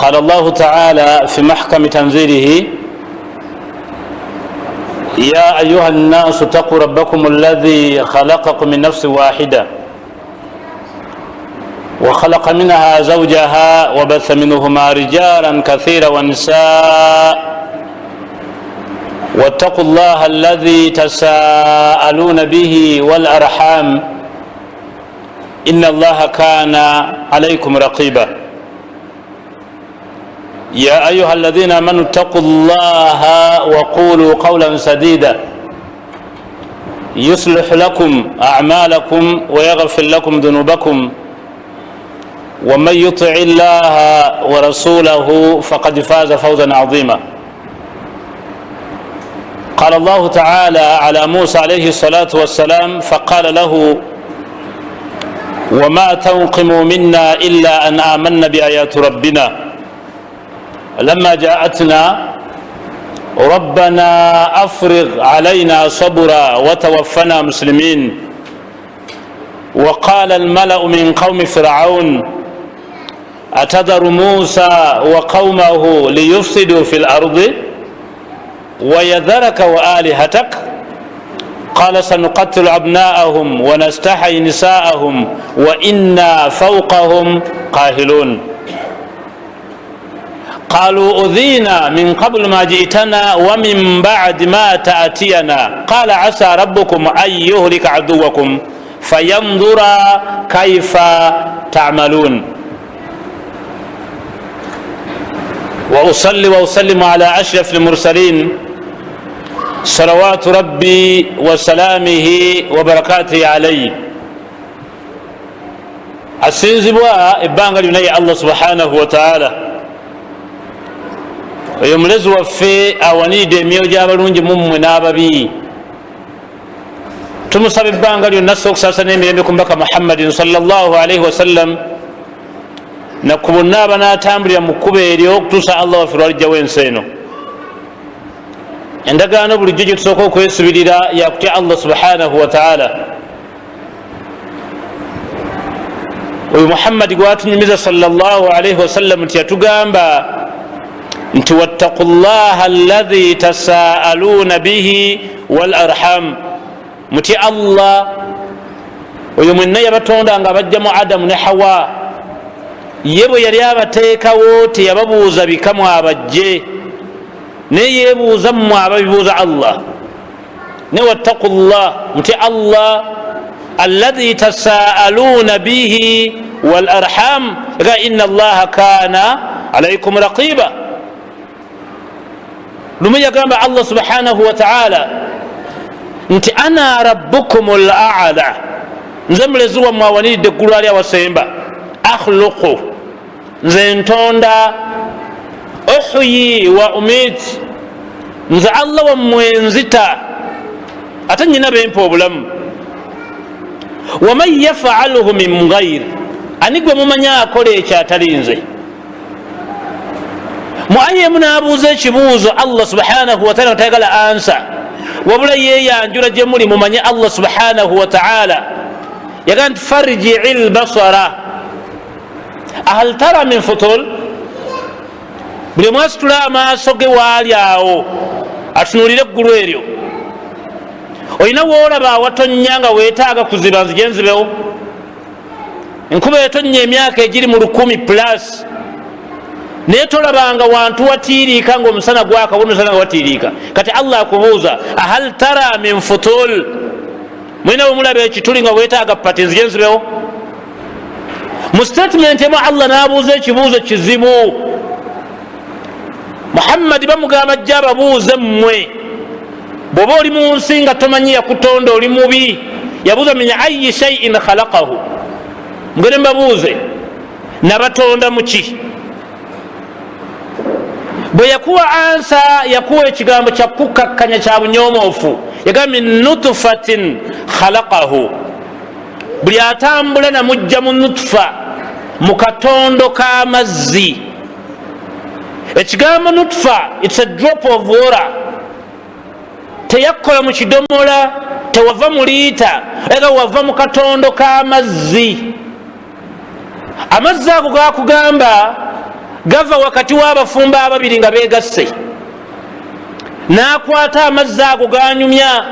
قال الله تعالى في محكم تنزيله: يا أيها الناس اتقوا ربكم الذي خلقكم من نفس واحدة وخلق منها زوجها وبث منهما رجالا كثيرا ونساء، واتقوا الله الذي تساءلون به والأرحام، إن الله كان عليكم رقيبا. يا أيها الذين آمنوا اتقوا الله وقولوا قولا سديدا، يصلح لكم أعمالكم ويغفر لكم ذنوبكم، ومن يطع الله ورسوله فقد فاز فوزا عظيما. قال الله تعالى على موسى عليه الصلاة والسلام، فقال له: وما تنقم منا إلا أن آمنا بآيات ربنا لما جاءتنا، ربنا أفرغ علينا صبرا وتوفنا مسلمين. وقال الملأ من قوم فرعون: أتذر موسى وقومه ليفسدوا في الأرض ويذرك وآلهتك؟ قال: سنقتل أبناءهم ونستحيي نساءهم وإنا فوقهم قاهرون. قالوا: أوذينا من قبل ما جئتنا ومن بعد ما تأتينا. قال: عسى ربكم أن يهلك عدوكم فينظر كيف تعملون. وأصلي وأسلم على أشرف المرسلين، صلوات ربي وسلامه وبركاته عليه. Asinzibwa ebbanga lyonna ye Allah subhanahu wataala, oyo mulezi waffe awaniridde emyoyo gy'abalungi mummwe n'ababi. Tumusaba ebbanga lyonna ssa okusaasa n'emirembe ku mbaka Muhammadin salllah alaihi wasallam naku bonna abanatambulira mu kkuba eryo okutuusa Allah waffe lwalijjawo ensi eno. Endagaano bulijjo gyetusooka okwesubirira yakutya Allah subhanahu wataala. Oyo Muhammadi gwatunyumiza salllah alaihi wasallam nti yatugamba nti: wattaku llaha allahi tasaaluuna bihi wal arham. Mutye Allah oyo mwenna yabatonda nga abajjamu Adamu ne Hawa. Ye bwe yali abateekawo teyababuuza bikamu abajje, naye yebuuza mmwe ababibuuza Allah. Ne wattaku llah, mutye Allah allahi tasaaluuna bihi wal arham, ga ina allaha kana alaikum raqiba. Lumu yagamba Allah subhanahu wataala nti: ana rabbukum lala, nze mulezi wammwe awaniridde eggulu ali awasemba. Akhluqu, nze ntonda, uhyi wa umit, nze Allah wammwe nzita ate nyina bempa obulamu. Waman yafaaluhu min ghair, ani gwe mumanyi akola ekyo atali nze? Mu aya emu nabuuza ekibuuzo Allah subhanahu wataala tayagala ansa, wabula yeyanjula gye muli mumanye Allah subhanahu wataala. Yagaa nti: farjii lbasara ahal tara min futul. Buli omu asitula amaaso ge waali awo atunuulire eggulu eryo. Olina woolaba awatonya nga weetaaga kuziba nzije nzibewo? Enkuba etonya emyaka egiri mu 1000 plus, naye tolabanga wantu watiiriika nga omusana gwaka, omusana nga watiiriika. Kati Allah akubuuza: ahal tara min futul? Mulina wemulaba ekituli nga wetaaga pati nzije nzibewo? Mu statement emu Allah nabuuza ekibuuzo kizibu. Muhammadi bamugamba ajja ababuuze mmwe, bwoba oli mu nsi nga tomanyi yakutonda, oli mubi. Yabuuza: min ayi shaiin khalaqahu? Mugende mbabuuze, nabatonda muki? Bwe yakuwa ansa, yakuwa ekigambo kyakukakkanya kya bunyomoofu. Yagamba: min nutfatin khalaqahu. Buli atambula namujja mu nutfa, mu katondo k'amazzi. Ekigambo nutfa, its a drop of water. Teyakkola mu kidomola, tewava mu liita, ega wava mu katondo k'amazzi. Amazzi ago gakugamba Gava wakati w'abafumbo ababiri nga begasse, n'akwata amazzi ago ganyumya,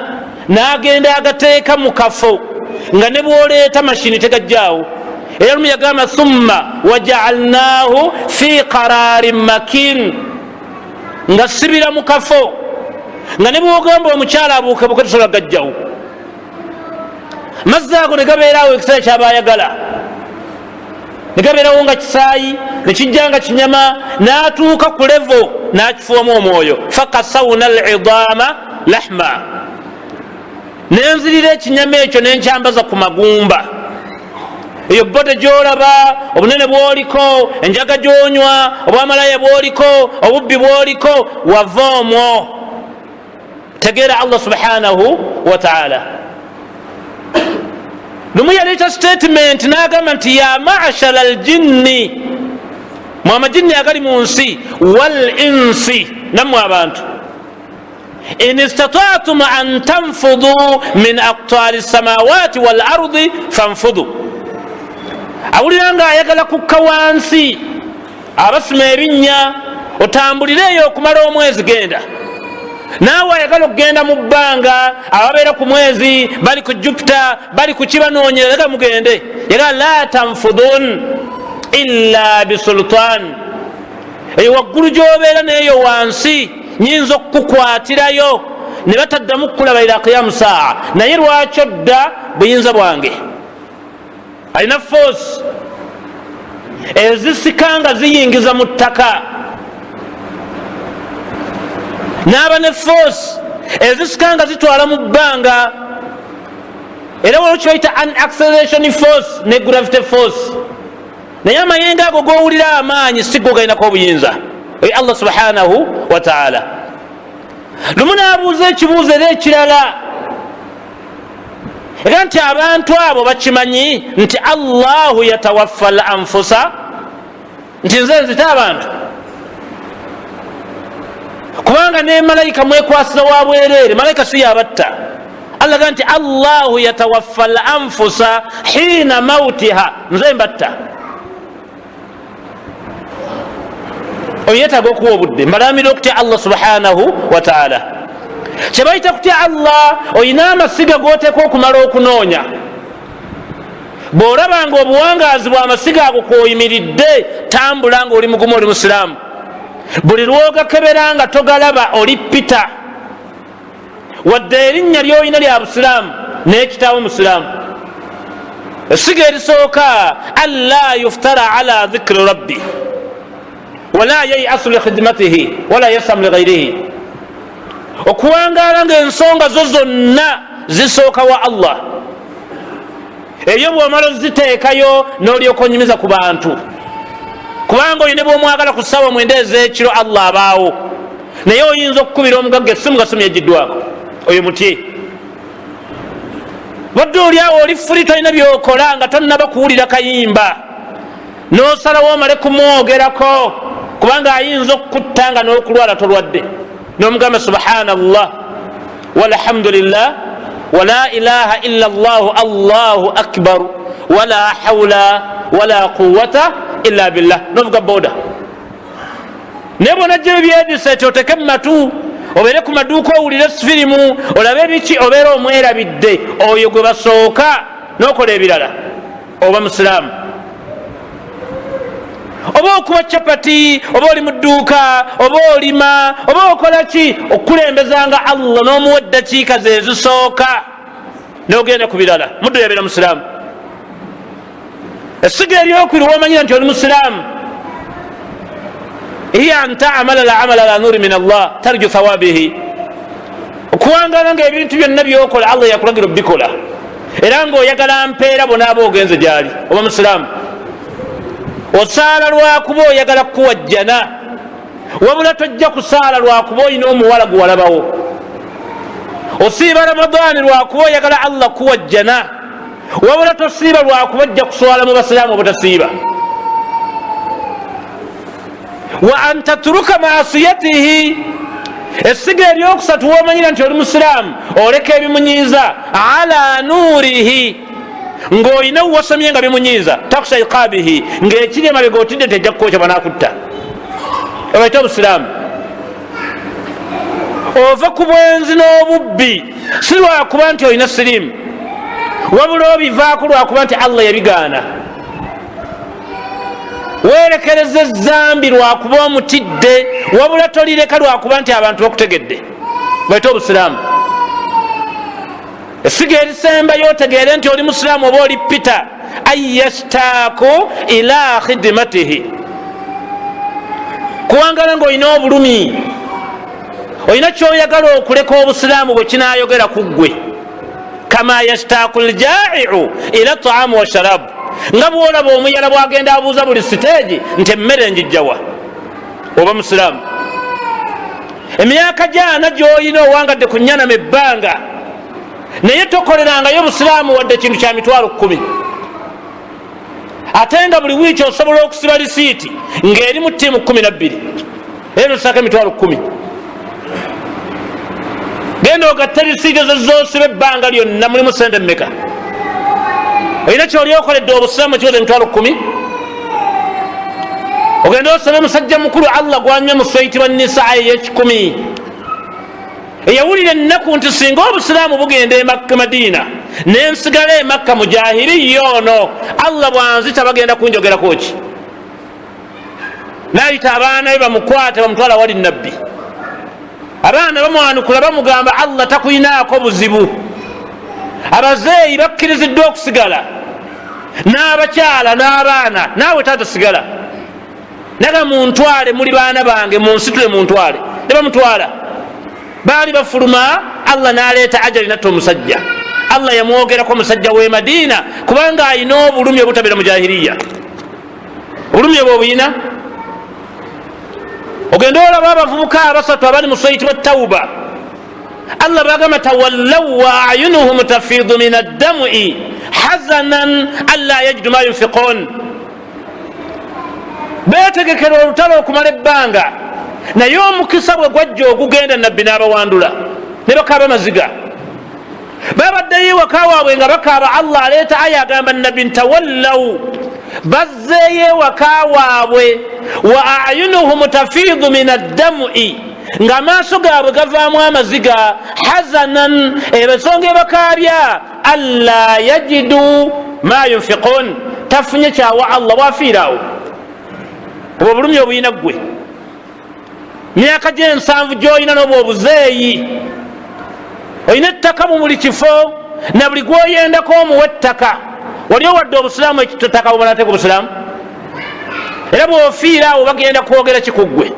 n'agenda agateeka mu kafo nga ne bwoleeta mashini tegajjaawo. Era lumu yagamba, thumma wajaalnahu fi qararin makin, nga sibira mu kafo nga ne bwogamba omukyala abuukebuke tosobola gajjawo. Mazzi ago ne gabeerawo ekiseera kyabayagala, negabeerawo nga kisaayi, nekijja nga kinyama, n'atuuka ku levo n'akifuwamu omwoyo. Fakasawuna lidama lahma, nenzirira ekinyama ekyo nenkyambaza ku magumba. Eyo bode gyolaba, obunene bwoliko, enjaga gyonywa, obwamalaya bwoliko, obubbi bwoliko, wava omwo. Tegeera Allah subhanahu wataala. Lumu yaleeta statement n'agamba nti, ya mashara aljinni, mwe amajinni agali mu nsi, wal insi, nammwe abantu, in istatatum an tanfudu min aktari samawati wal ardi fanfudu. Awulira nga ayagala kukka wansi, abasima ebinnya, otambulireeyo okumala omwezi, genda. Naawe ayagala okugenda mu bbanga, ababeera ku mwezi, bali ku Jupita, bali ku kibanoonyera, yaga mugende. Yaga la tanfudun illa bisultan. Eyo waggulu gyobeera neeyo wansi nyinza okukukwatirayo ne bataddamu kukulaba ila qiyamu saa. Naye lwaki odda? Buyinza bwange. Alina force ezisika nga ziyingiza mu ttaka, n'aba ne force ezisika nga zitwala mu bbanga. Era waliwo kyebayita an acceleration force ne gravity force. Naye amayengo ago gowulira amaanyi si go galinako obuyinza, oyo Allah subhanahu wataala. Lumu n'abuuza ekibuuzo era ekirala, era nti abantu abo bakimanyi nti Allahu yatawaffa l anfusa, nti nze nzita abantu, kubanga ne malayika mwekwasira wa bwereere, malayika si yabatta. Allah ga nti Allahu yatawaffa l anfusa hina mautiha, nze mbatta. Oyo yetaaga okuwa obudde. Mbalamira okutya Allah subhanahu wataala. Kyebayita kutya Allah, olina amasiga goteeka okumala okunoonya. Bw'olaba nga obuwangaazi bw'amasiga ago kwoyimiridde, tambula nga oli mugumu, oli musiraamu. Buli lwogakebera nga togalaba, oli pita. Wadde erinnya lyolina lya busiraamu, naye kitaawo musiraamu. Essiga erisooka, alla yuftara ala dhikri rabbi wala yayasu likhidmatihi wala yasamu lighairihi, okuwangaala nga ensonga zo zonna zisooka wa Allah. Ebyo bwomala oziteekayo nolyoka onyumiza ku bantu, kubanga oyo ne bwomwagala ku ssaawa 9 ez'ekiro Allah abaawo, naye oyinza okukubira omugagga essimu nga simu yagiddwako. Oyo mutye. Badde oliawo oli fuli, tolina byokola, nga tonnaba kuwulira kayimba, nosalawo omale kumwogerako, kubanga ayinza okukutta nga n'okulwala tolwadde, nomugamba subhanallah walhamdulillah wala ilaha illa llahu allahu akbar wala haula wala quwata illa billah, novuga boda. Naye bwonajja ebyedisa eti oteke mumatu, obeere ku maduuka, owulire firimu, olabe biki, obeera omwerabidde oyo gwe basooka, nokola ebirala. Oba musiraamu, oba okuba capati, oba oli mu dduuka, oba olima, oba okola ki, okukulembezanga Allah n'omuwa eddakiika ze ezisooka nogenda ku birala, muddo yabeera musiraamu. Essiga eryokubiri womanyira nti oli musiraamu, hiya an tamala lamala la nuri min Allah tarju thawabihi, okuwangala nga ebintu byonna byokola Allah yakulagira obikola, era ngaoyagala mpeera bonaaba ogenze gyali. Oba musiraamu, osaala lwakuba oyagala kukuwajjana, wabula tojja kusaala lwakuba olina omuwala gwewalabawo. Osiiba Ramadaani lwakuba oyagala Allah kuwajjana, wabula tosiiba lwakuba ojja kuswala mu basiraamu obutasiiba. Wa an tatruka maasiyatihi, essiga eryokusatu womanyira nti oli musiraamu, oleka ebimunyiiza ala nuurihi, ng'olina wosomye nga bimunyiiza, takusha iqabihi, ng'ekiri emabega otidde nti ejja kukwokya banakutta. Obaite obusiraamu ova ku bwenzi n'obubbi si lwakuba nti olina siriimu, wabula obivaako lwakuba nti Allah yabigaana. Werekereza ezambi lwakuba omutidde, wabula tolireka lwakuba nti abantu bakutegedde. Baite obusiraamu. Esiga erisembayo otegeere nti oli musiraamu oba oli pita, an yastaaku ila khidimatihi, kuwangala nga olina obulumi, olina kyoyagala okuleka obusiraamu bwe kinayogera ku ggwe. Kama yastaaku ljaiu ila taamu washarabu, nga bwolaba omuyala bwagenda abuuza buli siteegi nti emmere njijjawa. Oba musiraamu, emyaka gyana gyoyina owangadde ku nyanama ebbanga, naye tokolerangayo busiraamu wadde kintu kya 100,000, ate nga buli wiiki osobola okusiba lisiiti ng'eri mu ttiimu 12, era nosako 100,000. Genda ogatte lisiiti ezo zosiba ebbanga lyonna, mulimu sente mmeka? Olina kyoli okoledde obusiraamu ekiweza 100,000? Ogende osabe musajja mukulu Allah gwanywa mu swaitibwa nisaa ey'ekikumi, eyawulira ennaku nti singa obusiraamu bugenda emakka Madiina nensigala emakka mujahiriya ono, Allah bwanzita bagenda kunjogerako ki? Nayita abaana be bamukwate bamutwala wali nabbi. Abaana bamwanukula bamugamba, Allah takuyinaako buzibu, abazeeyi bakkiriziddwa okusigala n'abakyala n'abaana, naawe taata sigala. Naga muntwale, muli baana bange, munsitule muntwale. Ne bamutwala. Baali bafuluma, Allah naleeta ajali natta omusajja. Allah yamwogerako omusajja w'e Madiina kubanga alina obulumi obutabera mujahiriya. Obulumi obwo obuyina. Ogende olaba abavubuka abasatu abali mu swaitibwa Tauba, Allah bagamba tawallaw wa ayunuhum tafidu min addamui hazanan alla yajidu ma yunfiqun. Betegekera olutalo okumala ebbanga, naye omukisa bwe gwajja ogugenda, nabbi n'abawandula ne bakaaba maziga. Babaddeyo ewaka waabwe nga bakaaba, Allah aleeta aya agamba nabbi ntawallaw, bazzeeyo ewaka waabwe, wa ayunuhum tafiidu min addamui, ng'amaaso gaabwe gavaamu amaziga, hazanan, ensonga ebakaabya alla yajidu ma yunfiqun, tafunye kyawa Allah bwafiiraawo. Obwo obulumi obuyina ggwe, myaka gyensanvu gyoyina nobwo obuzeeyi, olina ettaka mu buli kifo na buli gwoyendako omuwa ettaka. Wali owadde obusiraamu ettaka bumalateeka obusiraamu? Era bwofiira awo bagenda kwogera kikuggwe.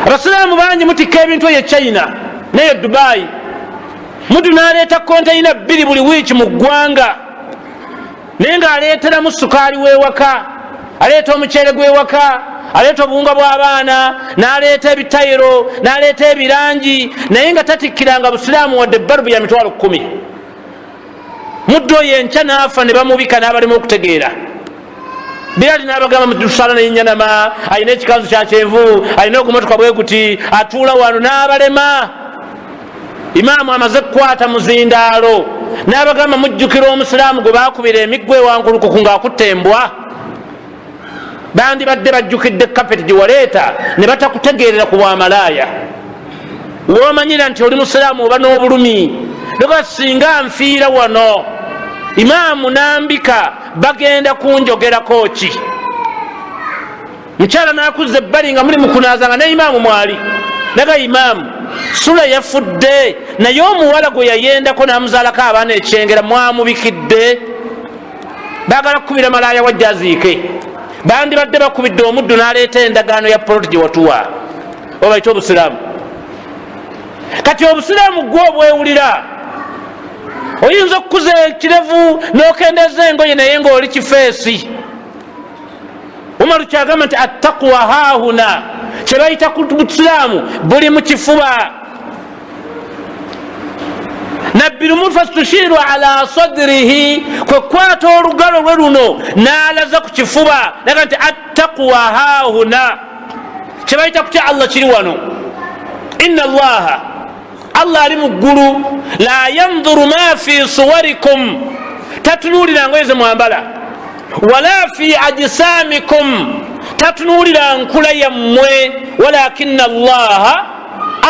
Abasiraamu bangi mutikka ebintu eyo China neyo Dubai, mutu naleeta konteyina 2 buli wiiki mu ggwanga, naye ngaaleeteramu sukaali wewaka, aleeta omuceere gwewaka, aleeta obuwunga bw'abaana, n'aleeta ebitayiro, n'aleeta ebirangi, naye nga tatikkiranga busiraamu wadde balubu ya 100,000. Muddu oyo enkya n'afa ne bamubika n'abalema okutegeera. Birali n'abagamba mutusala neyenyanama, alina ekikanzu kya kyenvu, alina ogumotoka bwe guti, atuula wano, n'abalema. Imaamu amaze kukwata muzindaalo n'abagamba, mujjukira omusiraamu gwe bakubira emiggo ewankulukuku ng'akutta embwa? Bandibadde bajjukidde kapeti gyewaleeta ne batakutegeerera ku bwamalaaya. Womanyira nti oli musiraamu oba n'obulumi noga, singa nfiira wano imaamu nambika bagenda kunjogerako ki? Mukyala nakuzza ebbali nga muli mukunaaza nga ne imaamu mwali, naga imaamu sula yafudde, naye omuwala gwe yayendako namuzaalako abaana ekyengera mwamubikidde. Bagala kukubira malaaya wajja aziike. Bandibadde bakubidde omuddu n'aleeta endagaano ya poloti gye watuwa. Obaite obusiraamu. Kati obusiraamu gwe obwewulira, oyinza okukuza ekirevu n'okendeza engoye, naye ngaoli kifeesi. Umaru kyagamba nti attaqwa hahuna, kyebayita ku busiraamu buli mu kifuba. Nabbi lumu fastushiru ala sadrihi, kwekwata olugalo lwe luno n'alaza ku kifuba, naga nti attaqwa hahuna, kyebayita kutya Allah kiri wano. Inna Allaha, Allah ali mu ggulu, la yanduru ma fi suwarikum, tatunuulira ngoye ze mwambala, wala fi ajisamikum, Tatunuulira nkula yammwe, walakina Allaha,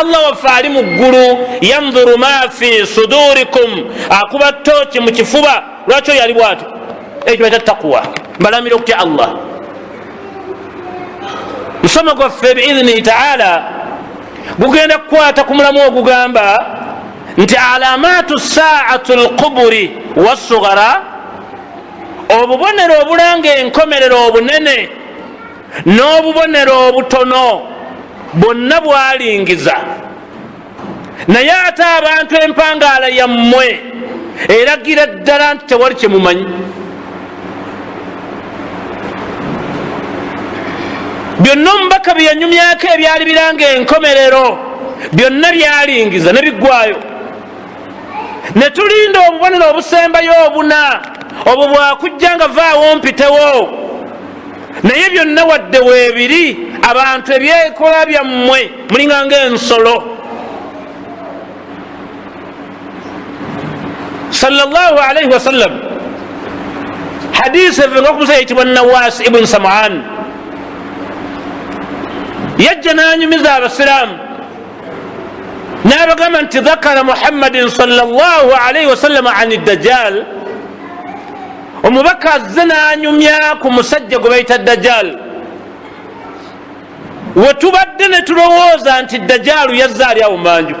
Allah waffe ali mu ggulu, yandhuru ma fi sudurikum, akuba tooki mu kifuba. Lwaki oyo ali bwatyo? Ekyo baita takuwa. Mbalamira okutya Allah. Musomo gwaffe biidhinihi taala gugenda kukwata ku mulamu ogugamba nti alamatu saatu lquburi wassugara, obubonero obulanga enkomerero obunene n'obubonero obutono bwonna bwalingiza. Naye ate abantu empangaala yammwe eragira ddala nti tewali kyemumanyi. Byonna omubaka bye yanyumyako ebyali biranga enkomerero byonna byalingiza ne biggwayo, ne tulinda obubonero obusembayo obuna obwo bwakujja nga vaawo mpitewo. Naye byonna wadde weebiri, abantu ebyekola byammwe mulinga ngaensolo. Sallallahu alaihi wasallam, hadisi evenga kumusa yayitibwa Nawas ibn Saman, yajja nanyumiza abasiraamu nabagamba nti dhakara Muhammadin sallallahu alaihi wasallam ani dajjal. Omubaka azze nanyumya ku musajja gwe bayita Dajjal. Wetubadde ne tulowooza nti Dajjalu yazze ali awo manju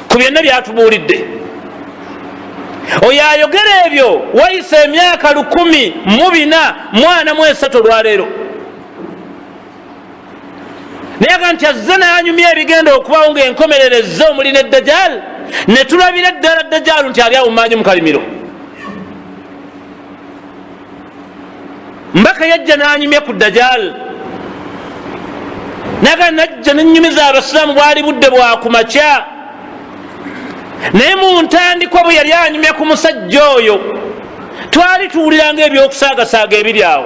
ku byonna byatubuulidde. Oyo ayogera ebyo wayise emyaka 1443 olwaleero, naye aga nti azze nanyumya ebigenda okubawo nga enkomerero ezze, omuli ne Dajjal, ne tulabira ddala Dajjalu nti ali awo mumanju mu kalimiro. Mbaka yajja nanyumya ku Dajjal, naga najja nenyumiza abasiraamu, bwali budde bwakumakya. Naye mu ntandikwa bwe yali anyumya ku musajja oyo, twali tuwuliranga ebyokusaagasaaga ebiri awo.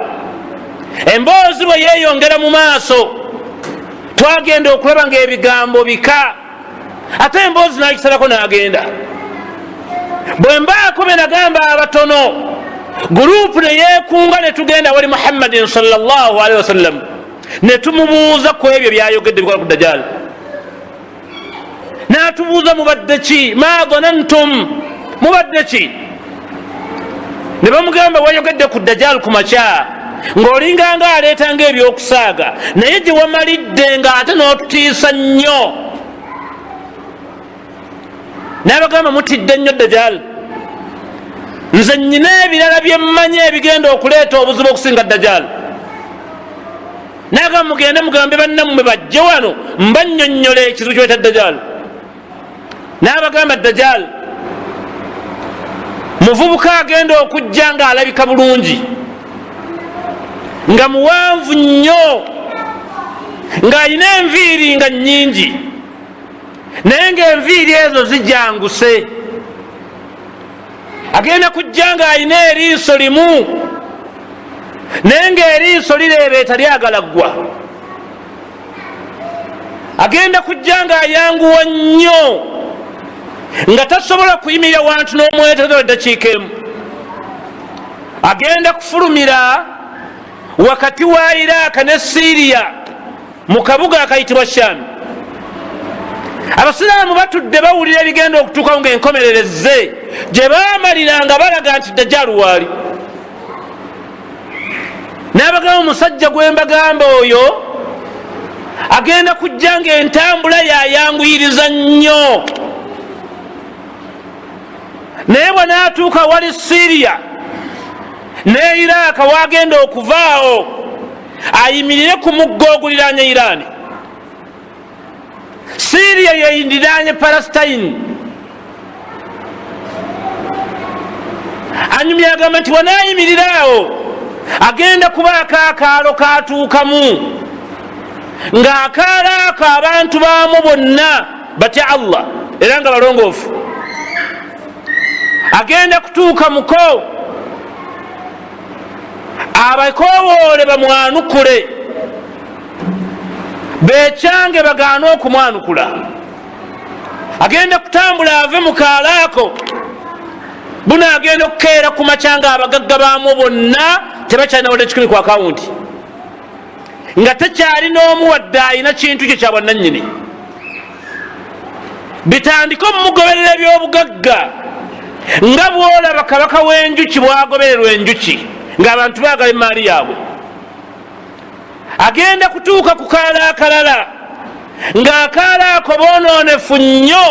Emboozi bwe yeeyongera mu maaso, twagenda okulaba nga ebigambo bika, ate emboozi nagisalako n'agenda. Bwe mbaako bye nagamba abatono, gurupu ne yeekunga ne tugenda wali Muhammadin sallallahu alaihi wasallam ne tumubuuza ku ebyo byayogedde bikola ku Dajjal. N'atubuuza, mubadde ki? Ma dhanantum, mubadde ki? Ne bamugamba, wayogedde ku Dajjal ku makya ng'olinganga aleetanga ebyokusaaga, naye gye wamalidde nga ate n'otutiisa nnyo. N'abagamba, mutidde nnyo Dajjal, nze nyina ebirala byemmanyi ebigenda okuleeta obuzibu okusinga Dajjal. Nagamba, mugende mugambe bannammwe bajje wano mbanyonnyola ekizibu kibaita Dajjal. N'abagamba, Dajjal muvubuka agenda okujja nga alabika bulungi, nga muwanvu nnyo, ng'alina enviiri nga nnyingi, naye ng'enviiri ezo zijanguse. Agenda kujja ng'alina eriiso limu, naye ng'eriiso lireebeeta lyagala ggwa. Agenda kujja ng'ayanguwa nnyo, nga tasobola kuyimirira wantu n'omwetozo eddakiika emu. Agenda kufulumira wakati wa Iraaka ne Siiriya mu kabuga akayitibwa Shami. Abasiraamu batudde bawulira ebigenda okutuukawo ngaenkomererezze, gye baamalira nga balaga nti Dajjalu waali. N'abagamba, omusajja gwe mbagamba oyo agenda kujja nga entambula yayanguyiriza nnyo, naye bwanaatuuka wali Siriya ne Iraaka wagenda okuvaawo ayimirire ku mugga oguliraanye Iraani. Siriya yeyindiranye Palestine. Anyumya agamba nti wanayimirira awo agenda kubaako akaalo katuukamu, ng'akaalo ako abantu baamu bonna batya Allah era nga balongoofu. Agenda kutuuka muko abakowoole bamwanukule, bekyange bagaane okumwanukula. Agenda kutambula ave mu kaalo ako, buno agenda okukeera ku makya nga abagagga baamu bonna tebakyalina wadde 100 ku akawunti. Nga tekyali n'omu wadde alina kintu kye kya bwannannyini. Bitandike omumugoberera ebyobugagga, nga bwolaba kabaka w'enjuki bwagobererwa enjuki, ng'abantu baagala emaali yaabwe. Agenda kutuuka ku kaala akalala, ng'akaala ako boonoonefu nnyo,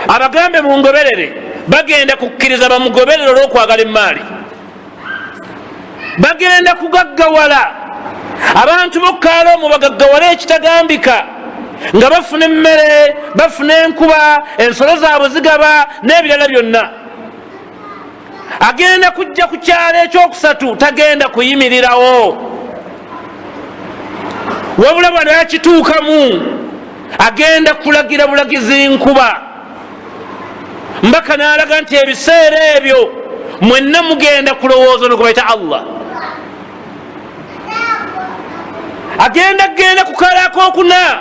abagambe mungoberere. Bagenda kukkiriza bamugoberere olw'okwagala emaali. Bagenda kugaggawala, abantu bokkaala omwo bagaggawala ekitagambika, nga bafuna emmere, bafuna enkuba, ensolo zaabwe zigaba n'ebirala byonna. Agenda kujja ku kyalo ekyokusatu, tagenda kuyimirirawo, wabula bwanakituukamu agenda kulagira bulagizi nkuba. Mbaka n'alaga nti ebiseera ebyo mwenna mugenda kulowooza no gwebaita Allah. Agenda kugenda ku kaalo akokuna,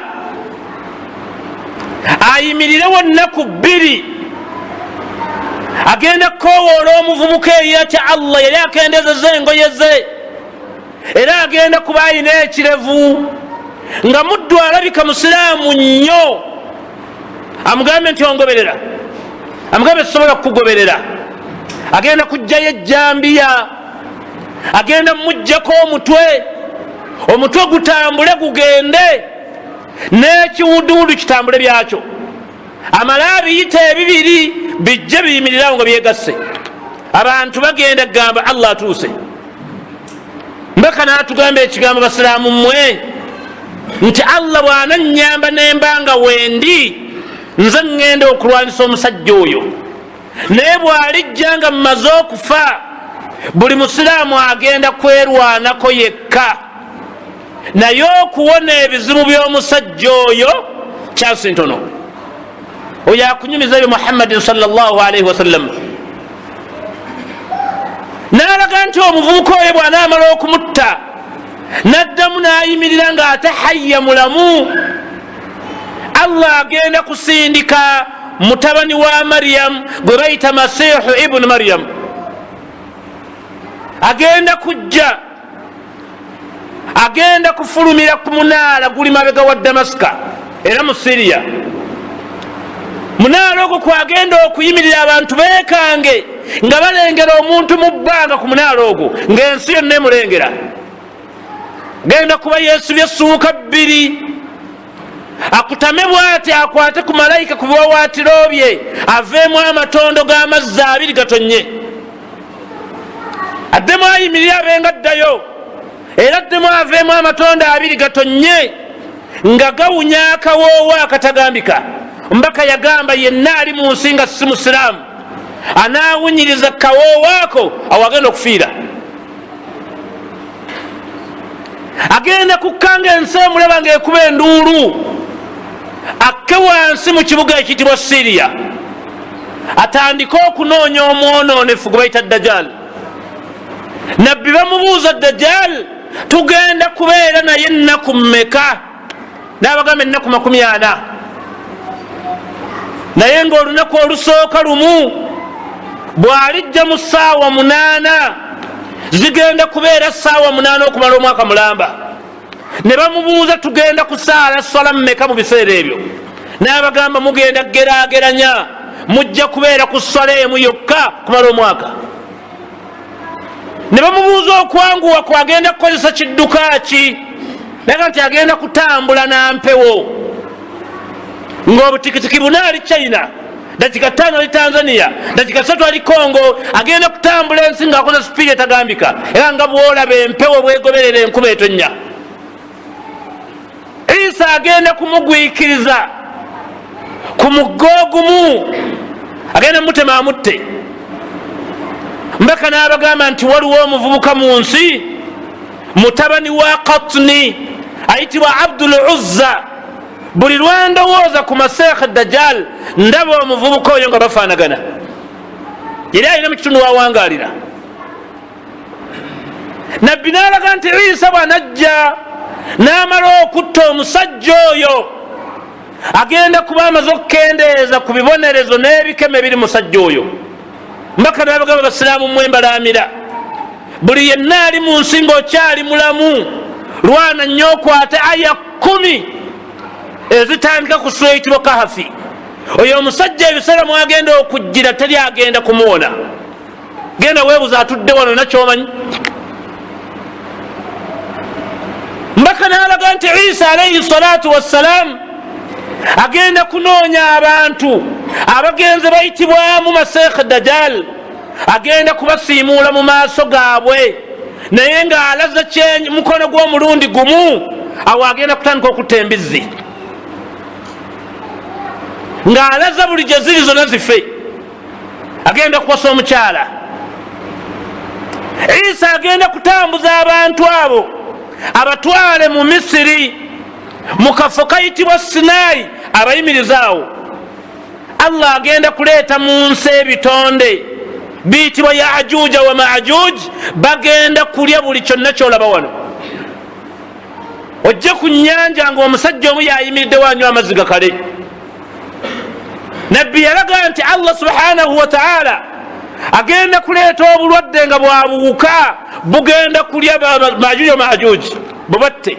ayimirire wonnaku bbiri. Agenda kukowoola omuvubuka eyatya Allah, yali akendezeza engoye ze, era agenda kuba ayina ekirevu, nga muddu alabika musiraamu nnyo. Amugambe nti ongoberera? Amugambe sisobola kukugoberera. Agenda kujjayo ejjambiya, agenda mumugjako omutwe, omutwe gutambule gugende n'ekiwuduwudu kitambule byakyo, amale abiyita ebibiri bijje biyimirirawo nga byegasse. Abantu bagenda kugamba Allah atuuse. Mbaka natugamba ekigambo, basiraamu mmwe, nti Allah bwananyamba nemba nga wendi, nze ŋŋenda okulwanisa omusajja oyo, naye bw'alijja nga mmaze okufa, buli musiraamu agenda kwerwanako yekka. Naye okuwona ebizibu by'omusajja oyo kyansi ntono. Oyo akunyumiza ebyo Muhammadin salllahalaihi wasallam n'alaga nti omuvubuka oyo bw'anaamala okumutta, n'addamu n'ayimirira ng'ate hayya mulamu, Allah agenda kusindika mutabani wa Mariyamu gwe bayita Masiihu ibunu Mariyamu. Agenda kujja, agenda kufulumira ku munaala guli mabega wa Damasika era mu Siriya. Munaala ogwo kwagenda okuyimirira, abantu bekange nga balengera omuntu mu bbanga ku munaala ogwo, ng'ensi yonna emulengera. Genda kuba yesibye essuuka bbiri, akutame bwati, akwate ku malayika ku biwawaatiro bye, aveemu amatondo g'amazzi abiri gatonye, addemu ayimirire abenga addayo, era addemu aveemu amatondo abiri gatonye nga gawunya akawoowo akatagambika. Mbaka yagamba yenna ali mu nsi nga si musiraamu anaawunyiriza kawoowo ako, awo agenda okufiira. Agenda kukkanga ensi emulaba ngaekuba enduulu, akke wansi mu kibuga ekiyitibwa Siriya, atandike okunoonya omwonoonefu gwe bayita Dajjal. Nabbi bamubuuza, Dajjal tugenda kubeera naye ennaku mmeka? N'abagamba ennaku 40, naye ngaolunaku olusooka lumu bw'alijja mu ssaawa 8, zigenda kubeera ssaawa 8 okumala omwaka mulamba. Ne bamubuuza, tugenda kusaala swala mmeka mu biseera ebyo? N'abagamba mugenda gerageranya, mujja kubeera ku swala emu yokka kumala omwaka. Ne bamubuuza okwanguwa kwagenda kukozesa kidduka ki? Naga nti agenda kutambula nampewo, ng'obutikitiki buna ali China, dakika 5 ali Tanzania, dakika 3 ali Congo. Agenda kutambula ensi ng'akoze sipiidi etagambika, era nga bwolaba empewo bwegoberera enkuba etonnya. Isa agenda kumugwikiriza ku mugga ogumu, agenda mutema amutte. Mbaka n'abagamba nti waliwo omuvubuka mu nsi, mutabani wa Katni, ayitibwa Abdul Uzza. Buli lwandowooza ku Maseekh Dajjal, ndaba omuvubuka oyo nga bafaanagana, yali alina mu kitundu wawangalira. Nabbi n'alaga nti Isa bw'anajja n'amala okutta omusajja oyo, agenda kuba amaze okukendeeza ku bibonerezo n'ebikemo ebiri musajja oyo. Mbaka n'abagamba, basiraamu mmwe, mbalaamira buli yenna ali mu nsi ng'okyali mulamu, Lwana nnyo okwate aya 10 ezitandika ku sura eyitibwa Kahafi. Oyo omusajja ebiseera mwagenda okujjira teri agenda kumuwona. Genda weebuza atudde wano nakyomanyi. Mbaka n'alaga nti Isa alaihi salatu wassalam agenda kunoonya abantu abagenze bayitibwamu Masekh Dajjal, agenda kubasiimuula mu maaso gaabwe, naye ng'alaze mukono gw'omulundi gumu, awo agenda kutandika okutta embizzi ng'alaza buli gye ziri zonna zife. Agenda kuwasa omukyala. Isa agenda kutambuza abantu abo abatwale mu Misiri mu kafo kayitibwa Sinaayi, abayimirizaawo. Allah agenda kuleeta mu nsi ebitonde biyitibwa Yajuja wa Majuj, bagenda kulya buli kyonna kyolaba wano. Ojje ku nnyanja ng'omusajja omu yayimiriddewo anywa amazzi gakale. Nabbi yalaga nti Allah subhanahu wataala agenda kuleeta obulwadde nga bwabuwuka, bugenda kulya Majuj wa Majuj bubatte.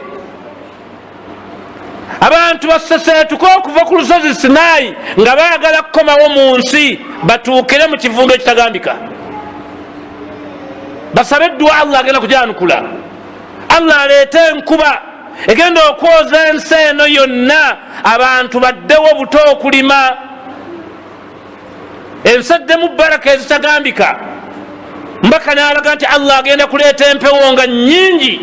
Abantu baseseetuke okuva ku lusozi Sinaayi nga baagala kukomawo mu nsi batuukire mu kivundu ekitagambika, basabe eddwa, Allah agenda kujanukula. Allah aleete enkuba egenda okwoza ensi eno yonna, abantu baddewo buto okulima, ensi eddemu baraka ezitagambika. Mbaka n'alaga nti Allah agenda kuleeta empewo nga nnyingi,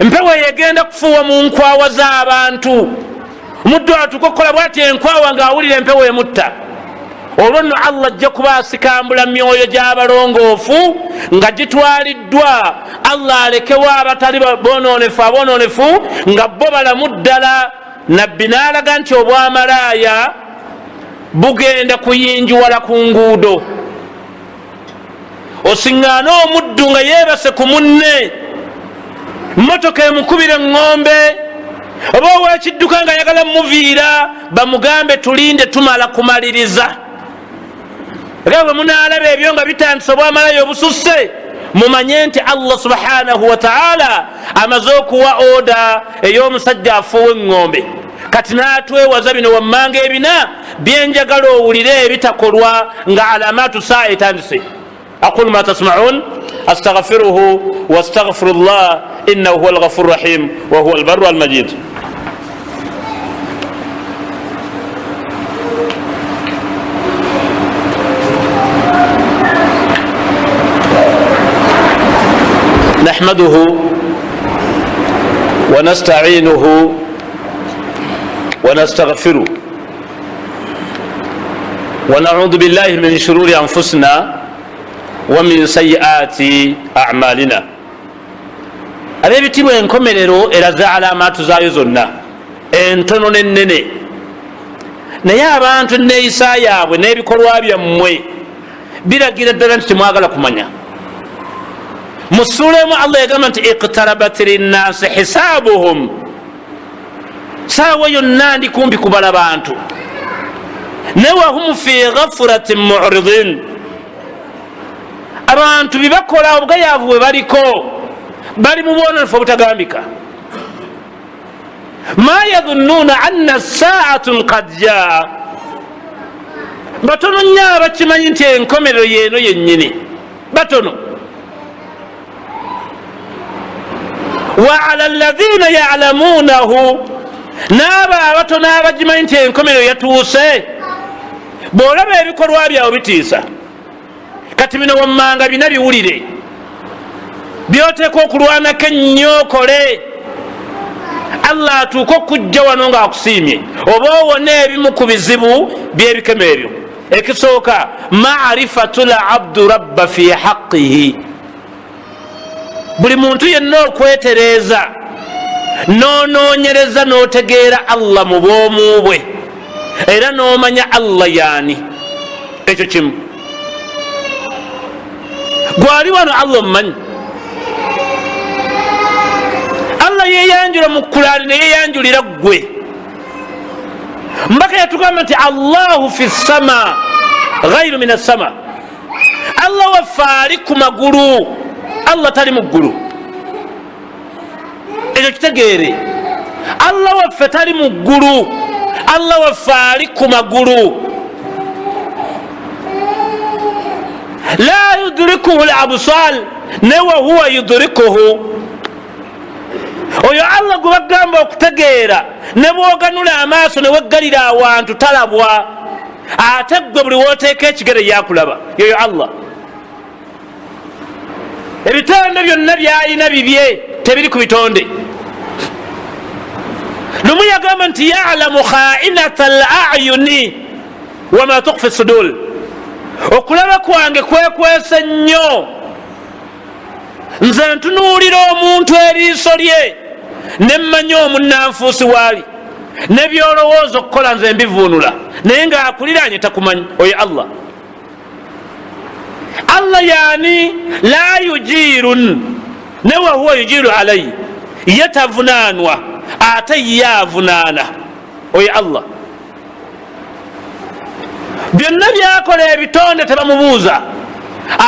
empewo eyo egenda kufuuwa mu nkwawa z'abantu. Omuddu atuuka okukola bwati enkwawa ng'awulira empewo emutta. Olwo nno Allah ajja kuba asikambula myoyo gy'abalongoofu nga gitwaliddwa, Allah alekewo abatali bonoonefu, abonoonefu nga bo balamu ddala. Nabbi n'alaga nti obwamalaaya bugenda kuyinjiwala ku nguudo, osiŋŋaane omuddu nga yeebase ku munne, mmotoka emukubira eŋŋombe, oba owekidduka nga ayagala muviira, bamugambe tulinde tumala kumaliriza. Era bwe munaalaba ebyo nga bitandise obwamalayo obususse, mumanye nti Allah subhanahu wataala amaze okuwa oda ey'omusajja afuuwa eŋŋombe. Kati n'atwewaza bino wammanga ebina byenjagala owulire ebitakolwa nga alamatu saa etandise. Aqulu ma tasmaun astaghfiruhu wastaghfiru llah innahu huwa alghafuru rahim wa huwa albarru almajid. نحمده ونستعينه ونستغفره ونعوذ بالله من شرور أنفسنا ومن سيئات أعمالنا. Ab'ebitiibwa, enkomerero eraze alamaatu zaayo zonna, entono n'ennene, naye abantu enneeyisa yaabwe n'ebikolwa byammwe biragira ddala nti temwagala kumanya. Mu ssuula emu Allah yagamba nti iqtarabat linnasi hisaabuhum, saawa yonna ndi kumpi kubala bantu, naye wahum fi ghafuratin muridin. Abantu bibakola obugayaavu bwe baliko, bali mu bwononefu obutagambika. Ma yadhunnuuna anna saatun qad jaa, batono nnyo abakimanyi nti enkomerero yeeno yennyini, batono. Wa ala alladhina yalamuunahu, n'abo abatono abagimanyi nti enkomerero yatuuse. Bw'olaba ebikolwa byawe bitiisa. Kati bino wammanga bina biwulire byoteeka okulwanako ennyo okole, Allah atuuke okujja wano ng'akusiimye, oba owone ebimu ku bizibu by'ebikemo ebyo. Ekisooka, marifatu labdu rabba fi haqihi, buli muntu yenna okwetereeza n'onoonyereza n'otegeera Allah mu bwomu bwe, era n'omanya Allah yaani. Ekyo kimu. Gwali wano Allah omumanyi. Allah yeyanjula mu Kulaani neyeyanjulira ggwe. Mbaka yatugamba nti Allahu fi ssama ghairu min assama, Allah waffe ali ku magulu, Allah tali mu ggulu. Ekyo kitegeere, Allah waffe tali mu ggulu, Allah waffe ali ku magulu. La yudrikuhu labsal, ne wahuwa yudrikuhu. Oyo Allah gwe bagamba okutegeera, ne bwoganula amaaso neweggalira awantu talabwa, ate gwe buli woteeka ekigere yakulaba. Yoyo Allah. Ebitonde byonna byalina bibye, tebiri ku bitonde. Lumu yagamba nti yalamu khainata l ayuni wama tukfi sudul, okulaba kwange kwekwese nnyo, nze ntunuulira omuntu eriiso lye nemmanya omunanfuusi waali nebyolowooza okukola, nze mbivuunula, naye ngaakuliranye takumanyi. Oyo Allah. Allah yani la yujirun, ne wahuwa yujiru alaihi, ye tavunaanwa ate ye avunaana. Oyo Allah byonna byakola ebitonde tebamubuuza,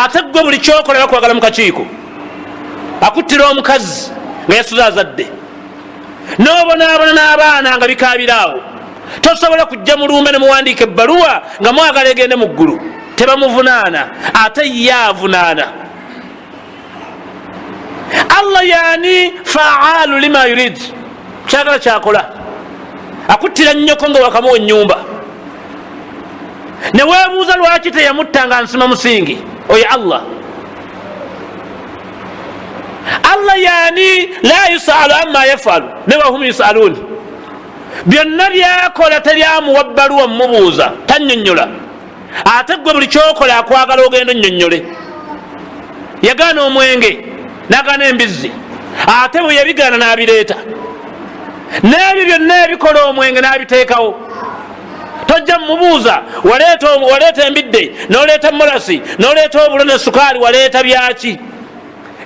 ate gwe buli kyokola bakwagala mu kakiiko. Akuttira omukazi nga yasuze azadde, nobonaabona n'abaana nga bikabiraawo, tosobola kujja mulumbe nemuwandiika ebbaluwa nga mwagala egende mu ggulu. Tebamuvunaana ate ye avunaana. Allah yani faalu lima yurid, kyagala kyakola. Akuttira nnyoko nga wakamuwa enyumba, newebuuza lwaki teyamutta nga nsima musingi. Oyo Allah. Allah yani la yusalu amma yafalu ne wahum yusalun, byonna byakola teryamuwa bbaluwa mumubuuza, tanyonyola, ate gwe buli kyokola akwagala ogenda onyonyole. Yagaana omwenge nagaana embizzi, ate bwe yabigaana n'abireeta, n'ebyo byonna ebikola omwenge n'abiteekawo. Tojja mumubuuza waleeta embidde noleeta molasi noleeta obulo ne sukaali, waleeta byaki?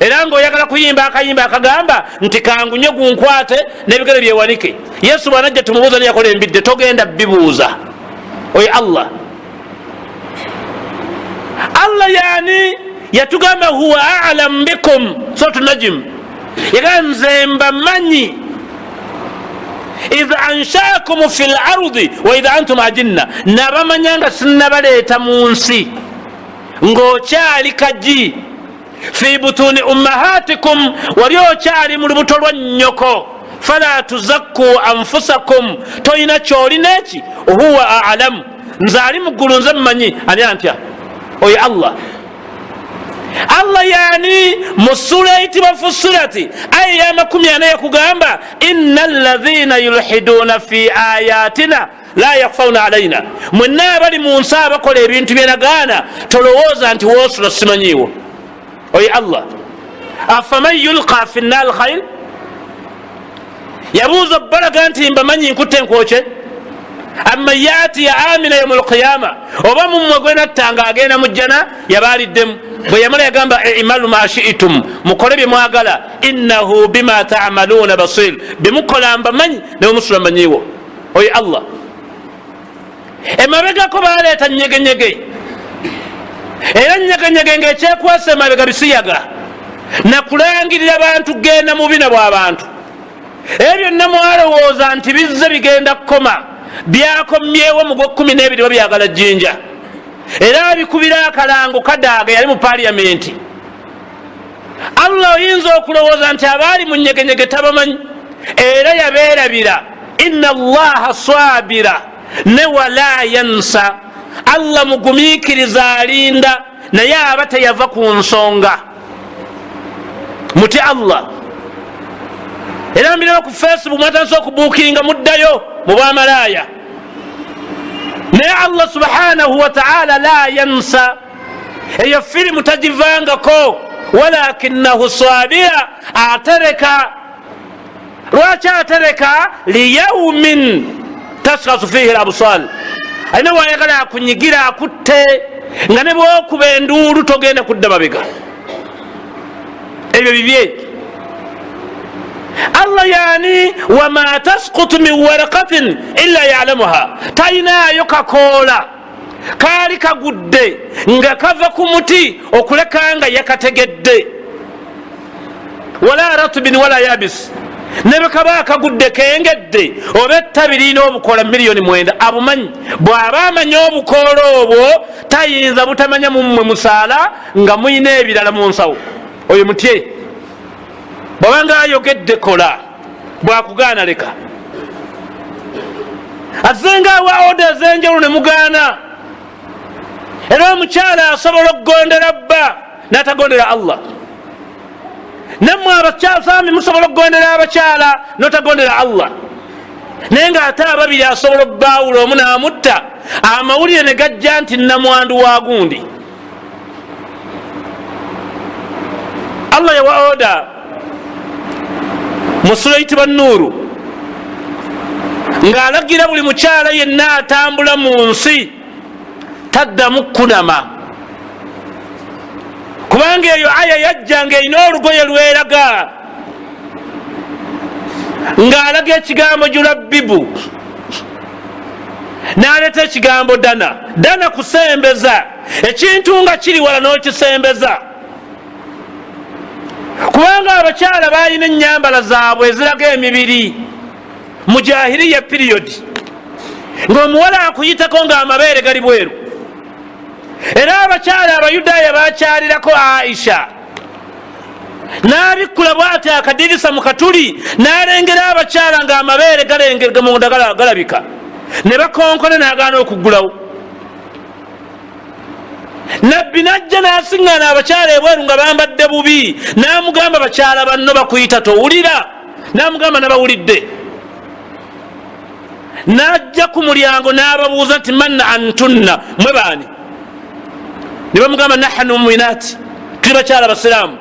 Era ngaoyagala kuyimba akayimba akagamba nti kangunye gunkwate n'ebigere byewanike. Yesu bwanajja tumubuuza niyakola embidde, togenda bibuuza. Oyo Allah. Allah yani yatugamba huwa alam bikum, suratu Najim, yagamba nze mbamanyi, idh anshaakum fi lardi wa idh antum ajinna, nabamanya nga sinnabaleeta mu nsi, ng'okyali kagi, fi butuni ummahatikum, wali okyali mu lubuto lwa nnyoko, fala tuzakku anfusakum, tolina kyolina eki, huwa alamu, nze ali muggulu nze mmanyi ani antya. Oyo Allah. Allah yani mu sura eyitibwa Fusilati aya ya 40 yakugamba inna ladhina yulhiduna fi ayatina la yakfauna alaina, mwenna abali mu nsi abakola ebintu byenagaana, tolowooza nti woosula simanyiiwo. Oyo Allah. Afaman yulqa fi nnar khair, yabuuza obbalaga nti mbamanyi nkutte nkwokye, amma yatiya amina yauma lqiyama, oba mumwe gwenatta nga agenda mu jjana yabaaliddemu. Bwe yamala yagamba imalu ma shiitum, mukole byemwagala, innahu bima tamaluuna basir, byemukola mbamanyi newemusula mmanyiiwo. Oyo Allah. Emabegako baleeta nyegenyege, era nyegenyege ngaekyekwasa emabega bisiyaga nakulangirira bantu genda mubina bwabantu. Ebyo byonna mwalowooza nti bizze bigenda kukoma, byakomyewo mu gwekumi n'ebiri babyagala jjinja, era abikubira akalango Kadaaga yali mu paliyamenti. Allah oyinza okulowooza nti abaali mu nyegenyege tabamanyi, era yabeerabira. Inna allaha sabira ne wala yansa, Allah mugumiikiriza alinda, naye aba teyava ku nsonga. Mutye Allah. Era mbiraba ku Facebook mwatandise okubuukinga muddayo mu bwamalaaya, naye Allah subhanahu wataala la yansa, eyo firimu tagivangako, walakinahu sabira, atereka. Lwaki atereka? Liyaumin tashkhasu fihi labsal, alina wayagala akunyigira akutte, nga ne bwokuba enduulu togenda kudda mabega. Ebyo bibye. Allah yani wama taskutu min warakatin illa yalamuha, talinayo kakoola kaali kagudde nga kava ku muti okuleka nga yakategedde, wala ratubin wala yabis, Ne bwekaba akagudde kengedde oba ettabi lirina obukoola 9,000,000, abumanyi. Bw'aba amanyi obukoola obwo, tayinza butamanya mummwe musaala nga muyina ebirala mu nsawo. Oyo mutye. Bw'abanga ayogedde kola, bwakugaana leka. Azenga awa oda ez'enjawulo ne mugaana. Era omukyala asobola okugondera bba n'atagondera Allah. Nammwe abakyasami musobola okugondera abakyala notagondera Allah. Naye nga ate ababiri asobola okubawula, omu n'amutta, amawulire ne gajja nti namwandu wa gundi. Allah yawa oda mu sula eyitibwa Nuuru, ng'alagira buli mukyala yenna atambula mu nsi taddamu kunama, kubanga eyo aya yajja ng'erina olugoye lweraga, ng'alaga ekigambo julabibu, n'aleeta ekigambo dana. Dana kusembeza ekintu nga kiri wala n'okisembeza, kubanga abakyala balina ennyambala zaabwe eziraga emibiri mu jahiriya period, ng'omuwala akuyitako ng'amabeere gali bweru. Era abakyala Abayudaaya bakyalirako Aisha, n'abikkula bwati akadirisa mu katuli, n'alengera abakyala ng'amabeere galengerwa munda galabika, ne bakonkona, n'agaana okuggulawo. Nabbi najja n'asiŋŋaana abakyala ebweru nga bambadde bubi, n'amugamba, bakyala banno bakuyita towulira? N'amugamba, nabawulidde. N'ajja ku mulyango n'ababuuza nti, manna antunna, mwe baani? Ne bamugamba, nahanu muminati, tuli bakyala basiraamu,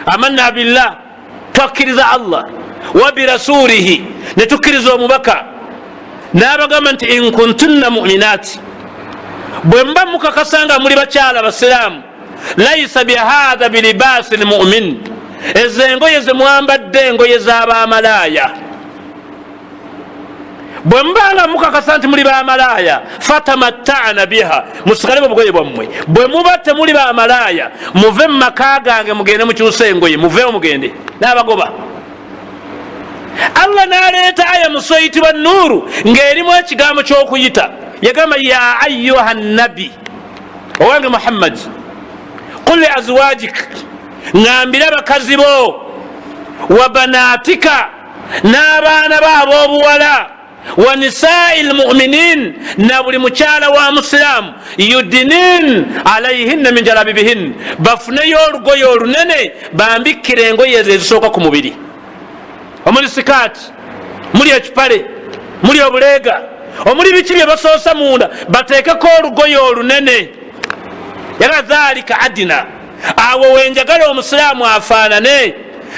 amanna billah, twakkiriza Allah, wa birasulihi, ne tukkiriza omubaka. N'abagamba nti, inkuntunna muminati, bwe muba mukakasa nga muli bakyala basiraamu, laisa bihatha bilibasi lmumin, ezo engoye zemwambadde engoye z'abamalaaya. Bwe mubanga mukakasa nti muli bamalaaya, fatamattana biha, musigale mu bugoye bwammwe. Bwe muba temuli bamalaaya, muve mu maka gange, mugende mukyuse engoye, muveewo mugende. N'abagoba. Allah n'aleeta aya mu sura eyitibwa Nuuru ng'erimu ekigambo ky'okuyita. Yagamba, ya ayuha nabi, owange Muhammadi, qul li azwajik, ŋambire abakazi bo, wa banatika, n'abaana bo ab'obuwala, wa nisai lmuminin, na buli mukyala wa musiraamu, yudinin alaihinna min jalabibihin, bafuneyo olugoye olunene bambikkire engoye ezo ezisooka ku mubiri, omuli sikaati, muli ekipale, muli obuleega, omuli biki bye basoosa munda, bateekeko olugoye olunene. Era dhalika adina, awo wenjagala omusiraamu afaanane,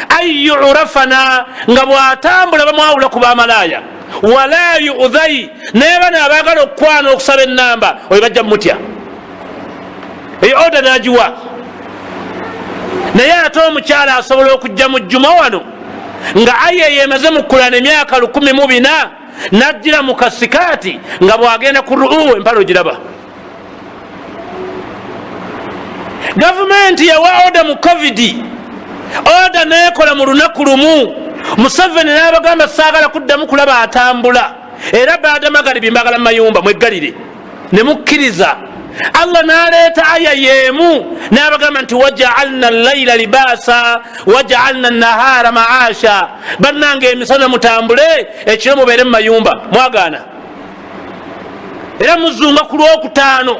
an yurafana, nga bw'atambula bamwawula ku bamalaaya, wala yudhai, naye bano abaagala okukwana okusaba enamba oyo bajja mumutya. Eyo oda nagiwa. Naye ate omukyala asobola okujja mu jjuma wano nga aya yemaze mu kulana emyaka 1400, najjira mu kasikaati nga bwagenda ku ruu, empala ogiraba. Gavumenti yawa oda mu Covid, oda nekola mu lunaku lumu. Museveni n'abagamba, saagala kuddamu kulaba atambula, era baada magaribi mbagala mumayumba mweggalire. Ne mukkiriza. Allah n'aleeta aya yeemu n'abagamba nti, wajaalna llaila libaasa wajaalna nahaara maasha, bannange emisana mutambule, ekiro mubeere mu mayumba. Mwagaana. Era muzunga ku Lwokutaano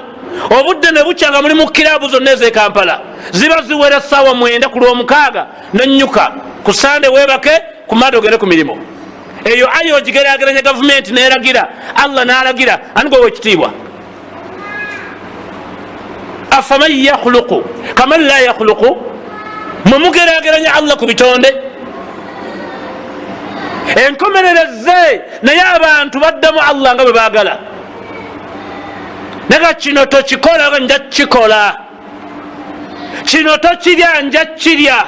obudde ne bukya nga muli mu kirabu zonna ez'e Kampala, ziba ziwera ssaawa 9 ku Lwomukaaga, nonyuka ku Sande weebake, ku Mande ogende ku mirimu. Eyo aya ogigerageranya gavumenti neragira, Allah n'alagira, ani gwewa ekitiibwa? Afaman yakhluqu kaman la yakhluqu, mwe mugerageranya Allah ku bitonde? Enkomerereze, naye abantu baddamu Allah nga bwe baagala. Naga kino tokikola, nja kukikola, kino tokirya, nja kirya.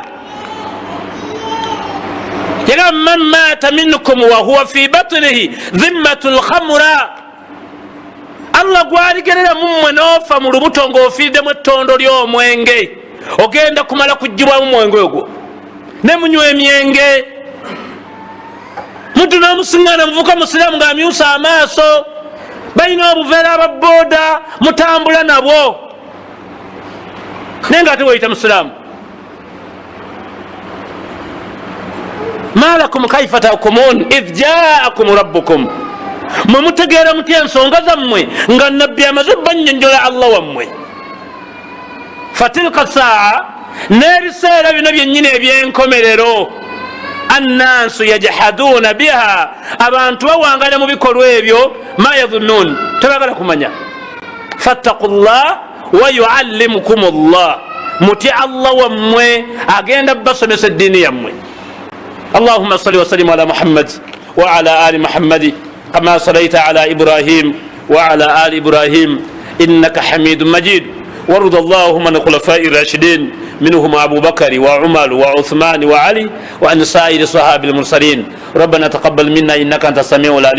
Era man mata minkum wahuwa fi batnihi dhimmatu lkhamura, Allah gwaligerera mummwe n'ofa mu lubuto ng'ofiiriddemu ettondo ly'omwenge, ogenda kumala kugibwamu mwenge ogwo ne munywa emyenge. Muntu n'omusiŋŋaana muvuka musiraamu ng'amyusa amaaso, balina obuveera ababooda mutambula nabwo, naye nga ate weyita musiraamu. Malakum kaifa takumun idh jaakum rabbukum, mwe mutegeera mutya ensonga zammwe nga nabbi amaze banyonyola Allah wammwe. Fatilka saa, n'ebiseera bino byennyini ebyenkomerero, annansu yajhaduuna biha, abantu bawangala mu bikolwa ebyo, ma yadhunnun, tebagala kumanya. Fattaku llah wayuallimukum llah, mutye Allah wammwe, agenda basomesa eddiini yammwe. Allahuma salli wasallim ala Muhammad waala ali Muhammadi kama salaita ala Ibrahim waala ali Ibrahim innaka hamidu majid, وارض اللهم عن الخلفاء الراشدين منهم أبو بكر وعمر وعثمان وعلي وعن سائر صحاب المرسلين. ربنا تقبل منا إنك أنت السميع العليم.